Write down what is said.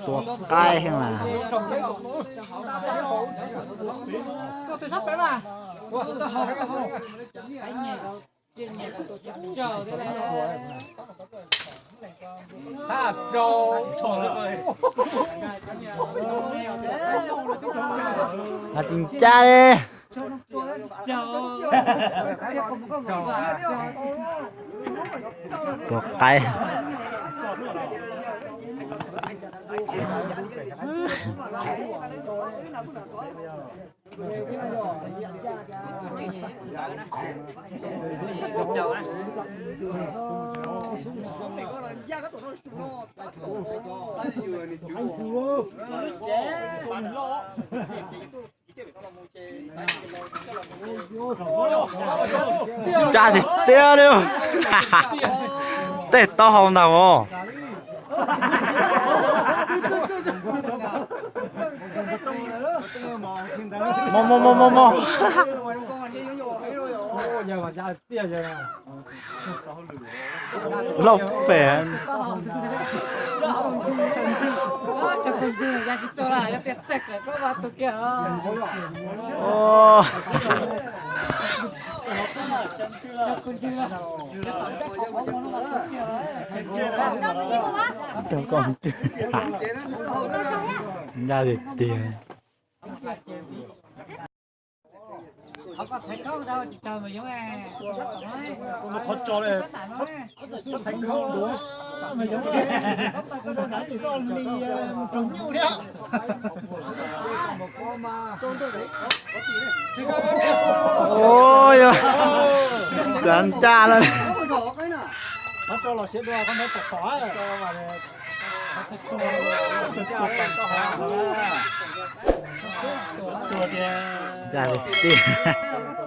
Tua qaib heev mas. Hais tsis ncaj li. Tua qaib. Ncaj tiag tiag li. Tej taub hau ntag os. Mos mos mos mos mos. Lauj pem. Ncaj tiag tiag. Ua yog, tsav ncaj lawm. Ncaj tiag tiag.